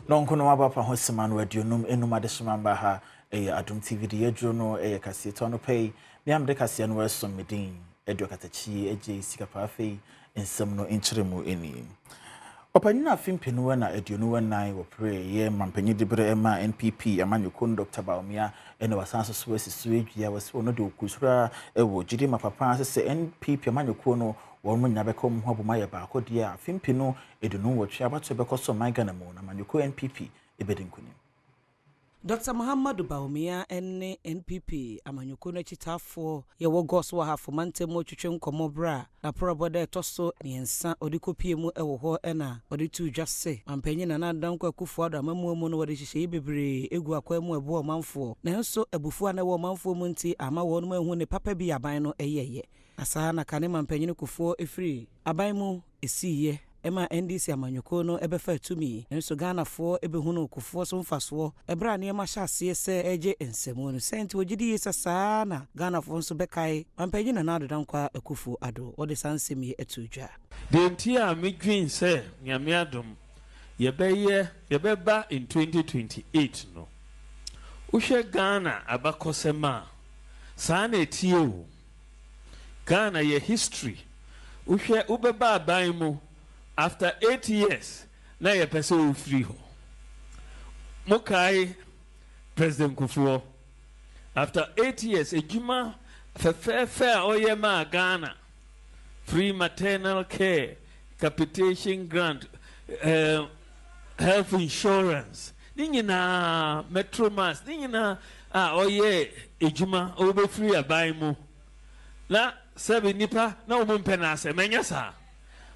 Nɔnko no aba pa ho sima no 55 adehyema mba ha ɛyɛ Adom TV de yɛduro no ɛyɛ kaseɛ to anɔpa yi me a mede kaseɛ no ɛsom me din ɛde ɔkatakyie agye sika pa afei nsɛm no nkyerɛ mu ɛni. Ɔpanyin afe mpenu na 24 wɔpere yɛ mampanyin de berɛ ɛma NPP amanyɔkuo no Dr. Bawumia ɛna wasan so so asi so adua wɔsi wɔn de okusura ɛwɔ gyidi ma papa sɛ NPP amanyɔkuo no wɔn mu nyinaa bɛka wɔn ho abom ayɛ baako deɛ afe 2028 abatoɔ bɛkɔ so ɔman Ghana mu na amanyɔkuo NPP ɛbɛdi nkonim. Dr. Muhammadu Bawumia ne NPP amanyɔkuo no akyitaafoɔ yɛwɔ Goaso wɔ Ahafo mantam mu twetwe nkɔmmɔ berɛ a n'aporɔbɔ da ɛtɔ so 3 ɔde kɔpie mu wɔ hɔ ɛna ɔde tu dwa se mampanyin Nana Dankwa Akufo-Addo amammuo mu no wɔde nhyehyɛeɛ bebree egu akwan mu ɛboa ɔmanfoɔ, nanso abufuo a na ɛwɔ ɔmanfoɔ mu nti ama wɔn mu ehu ne papa bi aban no ɛyɛyɛ. Na saa na kane mampanyin Kufuor efiri aban mu esiiɛ ɛma NDC amanyɔkuo no ɛbɛfa tumi, nso Ghanafoɔ ɛbɛhunu Kufuor so mfasoɔ ɛberɛ a nneɛma hyɛ aseɛ sɛ ɛgye nsɛmu no sɛ nti wɔgye di yie sɛ saa na Ghanafoɔ nso bɛkae mampanyin Nana Addo Dankwa Akufo-Addo. Wɔde saa nsɛm yi ato dwa. Deɛ nti a medwen sɛ Nyame adom yɛbɛyɛ yɛbɛba in 2028 no, wohwɛ Ghana abakɔsɛm a, saa na ɛtie o. Ghana yɛ history, wohwɛ wobɛba aban mu after 8 years na yɛpɛ sɛ wofiri hɔ. Mokae President Kufuor, after 8 years, adwuma fɛfɛɛfɛ a ɔyɛ maa Ghana, free maternal care, capitation grant, health insurance ne nyinaa, Metro Mass ne nyinaa a ɔyɛ adwuma, ɔbɛfiri aban mu na sɛbi nipa na wɔn mpɛ n'asɛm ɛnyɛ saa.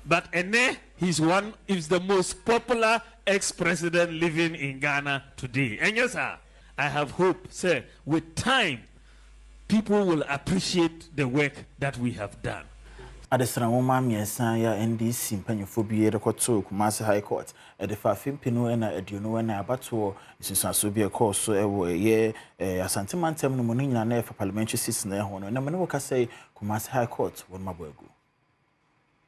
But ɛnɛ he's one is the most popular ex-president living in Ghana today. Ɛnyɛ saa? I have hope sɛ with time people will appreciate the work that we have done. Adesra nwoma 3 yɛ NDC mpanyinfoɔ bi rekɔto Kumasi High Court ɛde fa afe 2024 abatoɔ nsunsuansoɔ bi ɛkɔɔ so ɛwɔ ɛyɛ Asante mantam no mu no nyinaa na ɛfa parliamentary seats na ɛho no ɛnam ne wɔkasa yi Kumasi High Court wɔn mabɔ agu.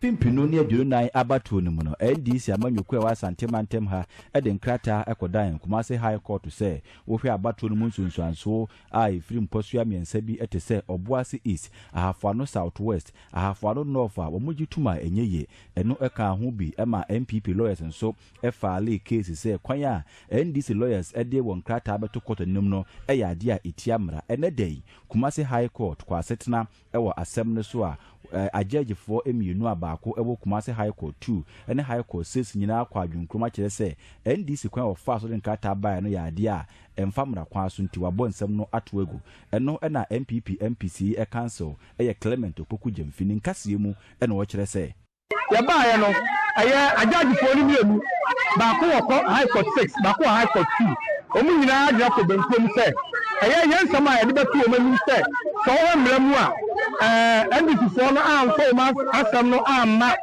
2024 abatoɔ no mu no, NDC amanyɔkuo a ɛwɔ Asante mantam ha de nkrataa kɔdan Kumase High Court sɛ wohwɛ abatoɔ no mu nsunsuansoɔ a ɛfiri mpɔsoa 3 bi te sɛ Ɔboase East, Ahafoano South West, Ahafoano North a wɔn gye tom a ɛnyɛ yie. Ɛno ka ho bi ma NPP lawyers nso file case sɛ kwan a NDC lawyers de wɔn nkrataa bɛto court anim no yɛ adeɛ a ɛtia mmara. Ɛnɛ da yi, Kumase High Court kɔ asetena wɔ asɛm no so a agyɛgyefoɔ 2 a baako wɔ Kumase High Court 2 ne High Court 6 nyinaa kɔ adwenkurom akyerɛ sɛ NDC kwan a wɔfaa so de nkrataa baeɛ no yɛ adeɛ a ɛmfa mmara kwan so, nti wabɔ nsɛm no ato agu. Ɛno na NPP MPs counsel yɛ Clement Opoku Gyamfi ne nkaseɛ mu ɛna ɔkyerɛ sɛ Yɛbaeɛ no, ɛyɛ agyagyefoɔ no mmienu, baako wɔ kɔ High Court 6, baako wɔ High Court 2. Wɔn nyinaa gyina kɔ benkurom sɛ ɛyɛ yɛn nsɛm a yɛde bɛto wɔn anim sɛ sɛ wɔwɔ mmara mu a NDC foɔ no amfa wɔn asɛm no amma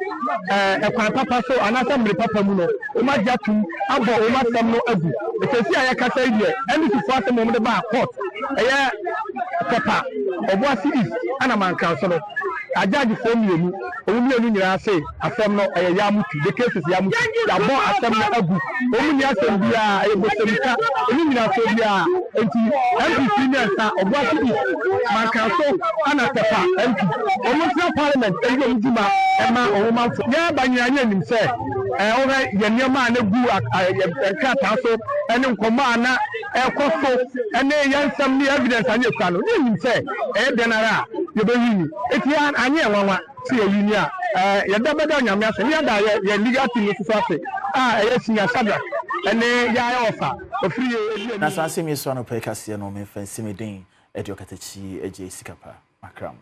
ɛkwan papa so anaasɛ mmere papa mu no, wɔn agye atum abɔ wɔn asɛm no agu. Ɛsɛsi a yɛkasa yi deɛ, NDC foɔ asɛm wɔn de baa court, ɛyɛ Tepa, Ɔboase East ɛna Mankranso no, agyagyefoɔ 2, wɔn 2 nyinaa se asɛm no ɛyɛ yamutu, the case is yamutu, yɛabɔ asɛm no agu, wɔn ni asɛm biara, ɛyɛ bosomika, ɛni nyinasoɔ biara. Nti MPs 3, Ɔboase East, Mankranso ɛna Tepa MP, wɔn ntena parliament ɛyi wɔn dwuma ɛma wɔn manfo. Yɛaba nyinaa yɛ nim sɛ wɔhwɛ yɛ nneɛma a na gu yɛ nkrataa so ɛne nkɔmmɔ a na ɛkɔ so ɛne yɛn nsɛm ne evidence a ne yɛkura no, ne yɛnim sɛ ɛyɛ dɛn ara a yɛbɛyi ni. Eti anyɛ nwanwa sɛ yɛyi ni a yɛda bɛda Nyame ase ne yɛda yɛ legal team no soso ase a ɛyɛ Senior Shadrack ɛne yɛayɛ ɔfa ofiri yɛ edi. Na saa asɛm yi so anɔpa yi kaseɛ no memfa nsɛm den ɛde ɔkatakyi agye sika pa makra mo.